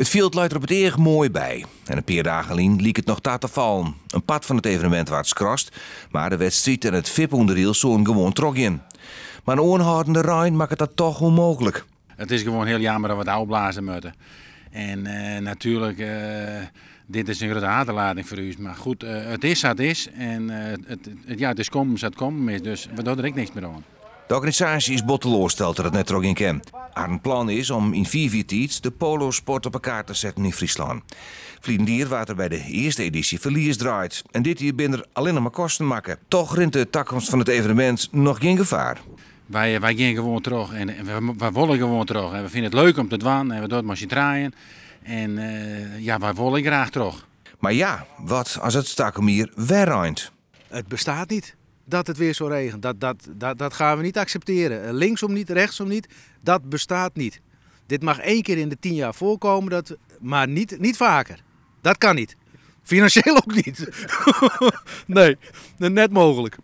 It fjild leit der op it each moai by. En in pear dagen lyn like it noch ta te fallen. In part fan it evenemint waard skrast, mar de wedstriid en it VIP-ûnderdiel soenen gewoan trochgean. Mar in oanhâldende rein makket dat toch ûnmooglik. It is gewoan hiel jammer dat we it ôfblaze moatte. En natuerlik, dit is in grutte aderlating foar ús. Mar goed, it is sa't it is. En ja, it is kommen sa't it kommen is, dus we dogge der ek niks mear oan. De organisaasje is bot teloarsteld dat it net trochgean kin. Harren plan is om yn 5 jier tiid de polosport op 'e kaart te setten yn Fryslân. Ferline jier waard der by de earste edysje ferlies draaid. En dit jier binne der allinnich mar kosten makke. Toch rint de takomst fan it evenemint noch gjin gefaar. Wy gean gewoan troch en wy wolle gewoan troch. En we fine it leuk om te dwaan en we dogge it mei syn trijen. En ja, wy wolle graach troch. Mar ja, wat as it takom jier wer reint? Het bestaat niet dat het weer zo regent. Dat gaan we niet accepteren. Linksom niet, rechtsom niet. Dat bestaat niet. Dit mag één keer in de 10 jaar voorkomen, maar niet vaker. Dat kan niet. Financieel ook niet. Nee, net mogelijk.